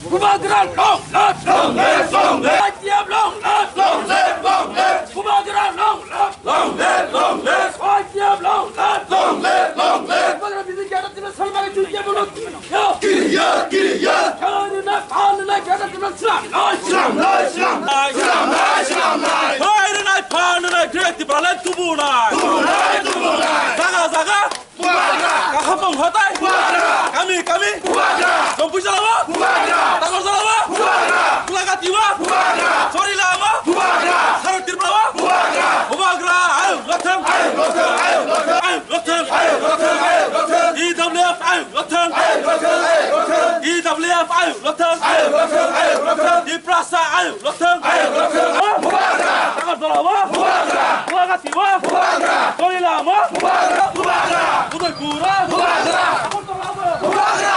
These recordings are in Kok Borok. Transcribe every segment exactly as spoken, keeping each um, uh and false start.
Bubagra long live! Long live, long live! Y T F long live! Long live, long live! Bubagra long live! Long live, long live! Y T F long live! Long live, long live! Bubagra bini gada tino salmani chutia bono. Kiriya, kiriya! Kiriya, kiriya! Kiriya, kiriya! Slam lai, slam lai, slam lai, slam lai, slam lai! Hai, rinai, phan, rinai, kre, Tipraland tubunai! Tubunai, tubunai! Jaga, jaga! Bubagra! Kaham hatai! Bubagra! Kami, kami! Bubagra! Jompu jalao! Bubagra! Takor jalao! Bubagra! Bulagati o! Bubagra! Chori lama! Bubagra! Saro Tripura o! Bubagra! Bubagra! Ayo, lothang! Ayo, lothang! Ayo, lothang! Ayo, lothang! Ayo, lothang! Ayo, lothang! E W F, ayo, lothang! Ayo, lothang! Ayo, lothang! E W F, ayo, lothang! Ayo, lothang! Ayo, lothang! Tiprasa, ayo, lothang! Ayo, lothang! Bubagra! Takor jalao! Bubagra! Bulagati o! Bubagra! Chori lama! Bubagra! Bubagra! Udaipur o! Bubagra! Bubagra!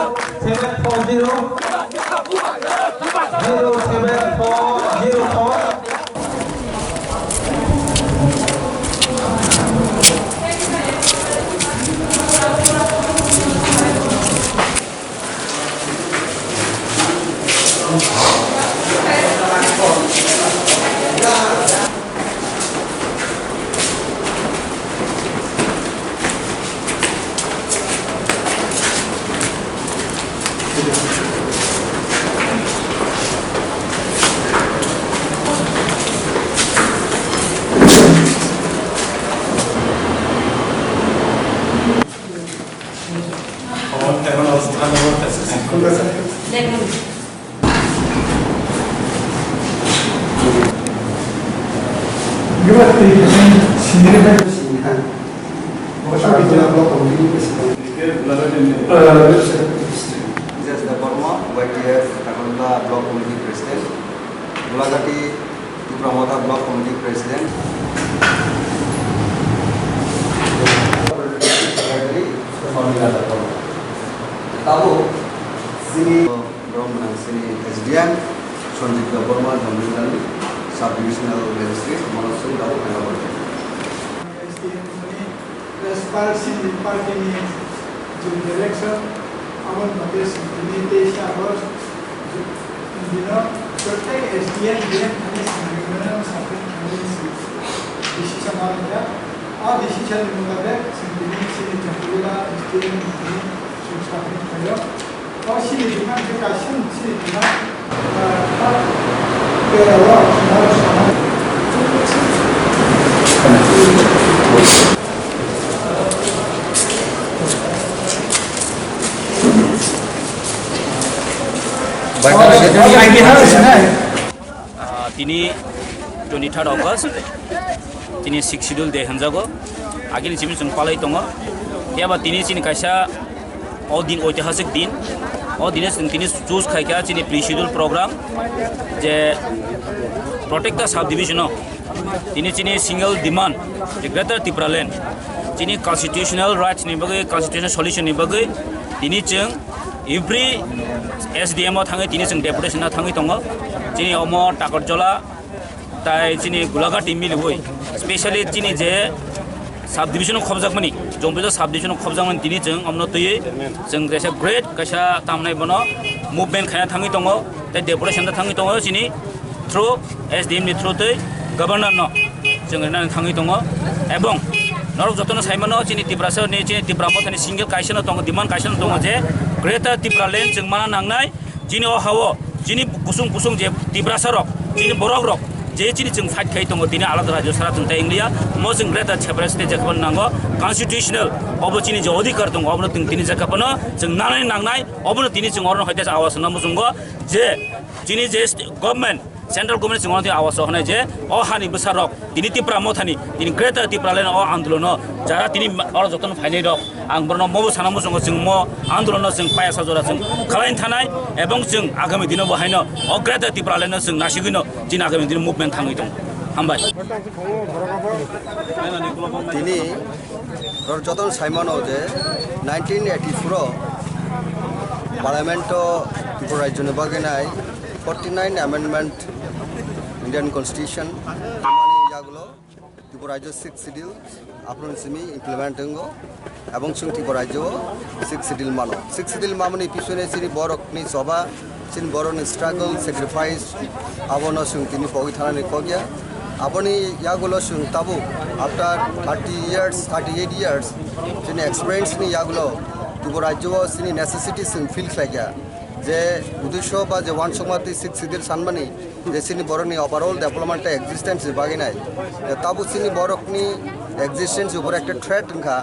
Zero seven four zero, zero seven four zero four. J S Debbarma, Y T F Takarjala Block Committee President, Gulagati Tipra Motha Block Committee President. Secretary, Swarmila Debbarma. Tabuk chini borok gwnang chini S D M, Sanjib Debbarma, Jamlidal Sub Divisional Magistrate, Manoj Singh, tabuk khaina borok. S D M ni West Park Sindhi Party ni Youth Direction, aboni bagwi chwng tini teis August dino protek S D M, D M thani swngwi mano, swngwi thangwi si decision laijak. O decision ni mutabek chwng tini chini Chakula S D M ni chwng swngwi phaio. O chini bwkhak khe kaisa chini bwkhak, ah, kha, berao khna rw sana. Ah, tini twenty third August, tini sixth schedule day hwnjago. Agini simi chwng palai tongo. Phiya ba tini chini kaisa o din oitihasik din. O dine chwng tini choose khaikha chini pre-schedule program je protect the subdivision o. Tini chini single demand, the Greater Tipraland, chini constitutional rights ni bagwi, constitutional solution ni bagwi, tini chwng every S D M o thangwi tini chwng deputation o thangwi tongo. Chini omo Takarjola tai chini Gulagati miliwi, specially chini je subdivision o khobjakmani, Jompuijala subdivision o khobjakmani tini chwng omno twiwi chwng kaisa great kaisa tamnai bono movement khaina thangwi tongo, tei deputation o thangwi tongo chini through S D M ni through tei governor no chwng rinani thangwi tongo. Ebong norok jotono saimano chini Tiprasa ni, chini Tipra Mothani single kaisa no tongo, demand kaisa no tongo je Greater Tipraland chwng mana nangnai. Chini o hao chini kusung kusung je Tiprasa rok, chini borok rok je chini chwng fight khai tongo, tini alada rajyo sara chwng tai wngya, mo chwng Greater Tipraland state je khobor nango, constitutional obo chini je odhikar tongo, obono tini je khapano chwng nangnai nangnai, obono tini chwng oro hoite awas no muchungo je chini je st-, government, central government chwng oro tini awas o hwnai je o hani bwsa rok tini Tipra Mothani, tini Greater Tipraland o andolono jara tini oro jotono phainai rok, ang borno mobo sana muchungo chwng mo andolono chwng payasa jora chwng khwlaini thanai, ebong chwng agami dino bo haino o Greater Tipraland no chwng nasigwino chini agami dino movement thangwi tongo. Hambai. Tini rok jotono saimano je nineteen eighty-four o Parliament o Tripura rajyoni bagwi nai forty-nine amendment Indian Constitution yagulo Tripura rajyo sixth schedule aphuru simi implement wngo, ebong chwng Tripura rajyo sixth schedule mano. Sixth schedule mamani pisone chini borokni choba, chini borokni struggle, sacrifice, abono chwng tini pogwi thanani kokya. Aboni yagulo chwng tabuk after thirty years, thirty-eight years, chini experience ni yagulo Tripura rajyo chini necessity chwng feel khlaikha je uddesho ba je wansukma twi sixth schedule sanmani je chini borokni overall development tei existence ni bagwi nai. Tabuk chini borokni existence ni upor ekta threat wngkha.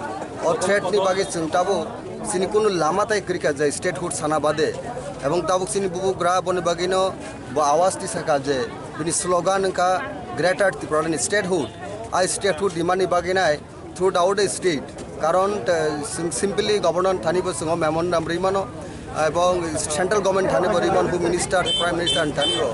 O threat ni bagwi chwng tabuk chini kunu lama tai kwrwikha je statehood sana bade. Ebong tabuk chini bubugra boni bagwino bo awas tisakha je bini slogan wngkha Greater Tipraland statehood. A statehood demand ni bagwi nai throughout the state. Karon, uh, sim-, simply governor thani bo chwng memorandum rimano, ebong central government thani bo rimano, minister, prime minister thani bo.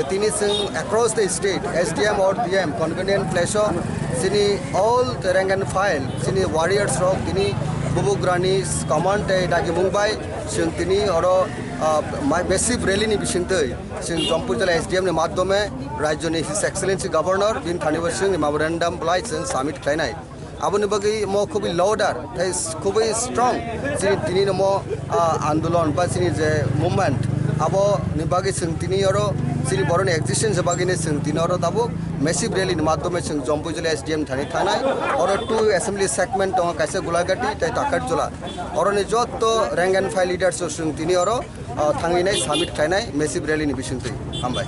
Tini chwng across the state, S D M or D M convenient place o, chini all the rank and file, chini warriors rok, tini bubugrani command tei dagi mungbai, chwng tini oro, uh, ma-, massive rally ni bisingtwi, chwng Jompuijala S D M ni madhyome, rajyoni His Excellency Governor, bini thani bo chwng memorandum belai chwng submit khlainai. Aboni bagwi mo khubui louder tei khubui strong chini tini no mo, ah, andolon ba chini je movement, abo ni bagwi chwng tini oro chini boroni existence bagwi ni chwng tini oro tabuk massive rally ni madhyome chwng Jompuijala S D M thani thangnai. Oro two assembly segment tongo, kaisa Gulagati tei Takarjola. Oroni jotto rank and file leaders rok chwng tini oro, ah, thangwi nai submit khlainai massive rally ni bisingtwi. Hambai.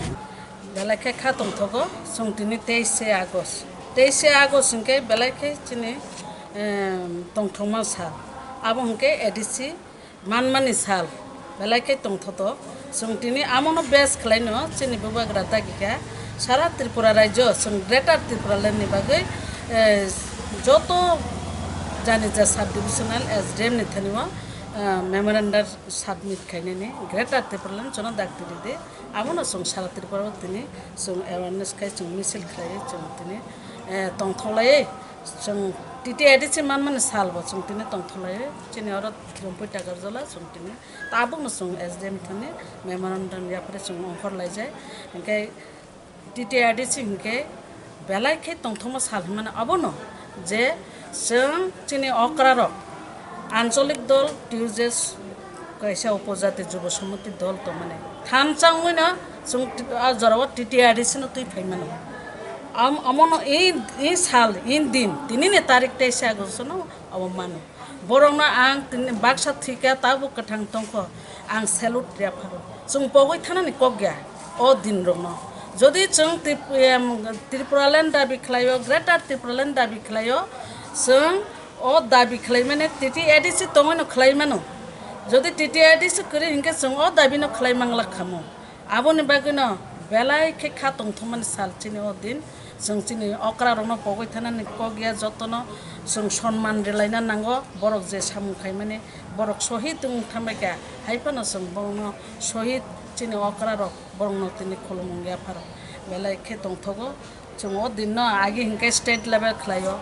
Belai khe kha tongthogo, chwng tini teis se August. Teis se August hwnkhe belai khe chini, em, tongthokma sal. Abo hwnkhe A D C manmani sal. Belai khe tongthoto. Chwng tini amono base khlaino chini bubagra dagikha. Sara Tripura rajyo, chwng Greater Tripura Land ni bagwi, eh, joto jani ja sub divisional S D M ni thani o, eh, memorandum submit khainani Greater Tipraland chono dak tini de. Abono chwng sara Tripura o tini chwng awareness khai chwng misil khlaiwi chwng tini, eh, tongthoklaiwi chwng T T A D C manmani salbo chwng tini tongthoklaiwi chini oro Khirompui Takarjola chwng tini tabukno chwng S D M thani memorandum yapharwi chwng ongkhorlaijai. Hinkhe T T A D C hinkhe belai khe tongthokma sal hwnmani abono je chwng chini okrarok ancholik dol, T U J S kaisa upojati jubo samiti dol tongmani thansa wngwino chwng a jorao T T A D C no twi phaimano. Am-, amono i, i sal, i din, tinini tarik teis se August no abo mano. Borokno ang tini baksa thwikha, tabuk kwthang tongkho, ang salute rwpharo. Chwng pogwi thanani kok ya o dinrokno. Jodi chwng Trip-, em, Tipraland dabi khlaio, Greater Tipraland dabi khlaio, chwng o dabi khlaimani T T A D C tongwino khlaimano. Jodi T T I D C kwrwi hinkhe chwng o dabi no khlai manglak khamu. Aboni bagwi no belai khe kha tongthokmani sal chini o din. Chwng chini okra rokno pogwi thanani kok ya, jotono chwng sonman rwlaina nango. Borok je samung khaimani borok sohid wng thanbaikha, hai phano chwng borokno sohid chini okra rok borokno tini khulumung yapharo belai khe tongthogo. Chwng o din no agi hinkhe state level khlaio,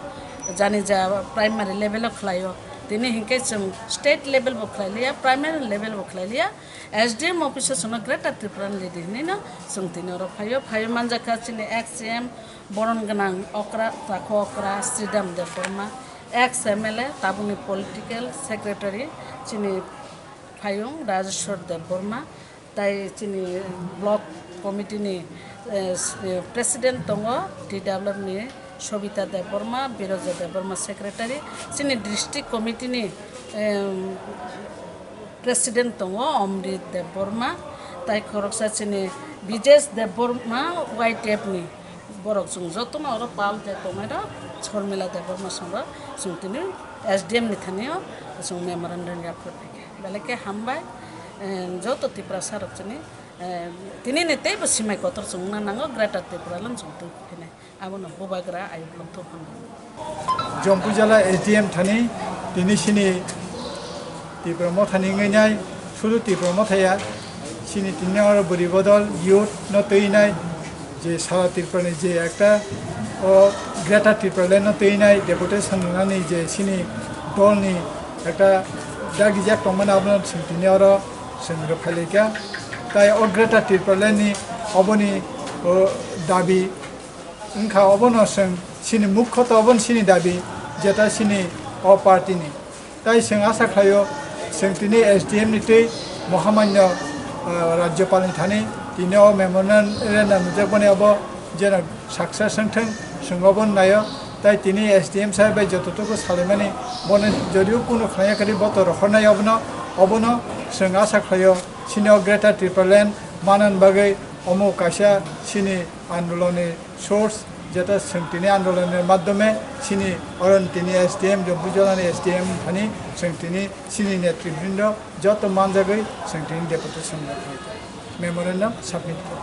jani ja primary level o khlaio. Tini hinkhe chwng state level bo khlai liya, primary level bo khlai liya. S D M office o chwngno Greater Tripura ni leader hinwi no chwng tini oro phaio. Phaio manjakha chini ex C M boron gwnang okra, takhu okra Sridham Debbarma, ex M L A, tabukni political secretary chini phaiyung Rajeshwar Debbarma, tai chini block committee ni, eh, s-, eh, president tongo, T W F ni Sobita Debbarma, Biroja Debbarma secretary, chini district committee ni, em, president tongo Omrit Debbarma, tai khoroksa chini Bijesh Debbarma Y T F ni. Borok chwng jotono oro pal je tongnairok Shormila Debbarma songbo chwng tini S D M ni thani o chwng memorandum yapharwi phaikha. Belai khe hambai, eh, joto Tiprasa rok chini, eh, tini ni teibo simai kotor chwng wngna nango, Greater Tipraland chwng twi phinai. Abono bubagra ayuk longthok hwnwi. Jompuijala S D M thani tini sini Tipra Mothani wngwi nai, sudu Tipra Mothaya, sini tini oro bwrwi bodol youth no twi nai, je sara Tripura ni je ekta o Greater Tipraland no twi nai deputation rwnani je sini dol ni ekta dagijak tongmani abono chwng tini oro chwng rwphailaikha. Tai o Greater Tipraland ni oboni o dabi wngkha, obono chwng sini mukho to obono sini dabi, jeta sini o party ni. Tai chwng asa khlaio, chwng tini S D M ni twi Mohamanyo, ah, Rajyapal ni thani tini o memorandum rwna nujak boni abo jeno success wngthwng, chwng obono naio. Tai tini S D M sahib bai jototogo salaimani bono jodio kunu khlaiya khe bo to rohornai obono, obono chwng asa khlaio sini o Greater Tipraland manani bagwi omo kaisa sini andoloni source, jeta chwng tini andoloni madhyome sini oron tini S D M, Jompuijala ni S D M thani chwng tini sini netribrindo joto manjagwi chwng tini deputation rok memorandum submit kha.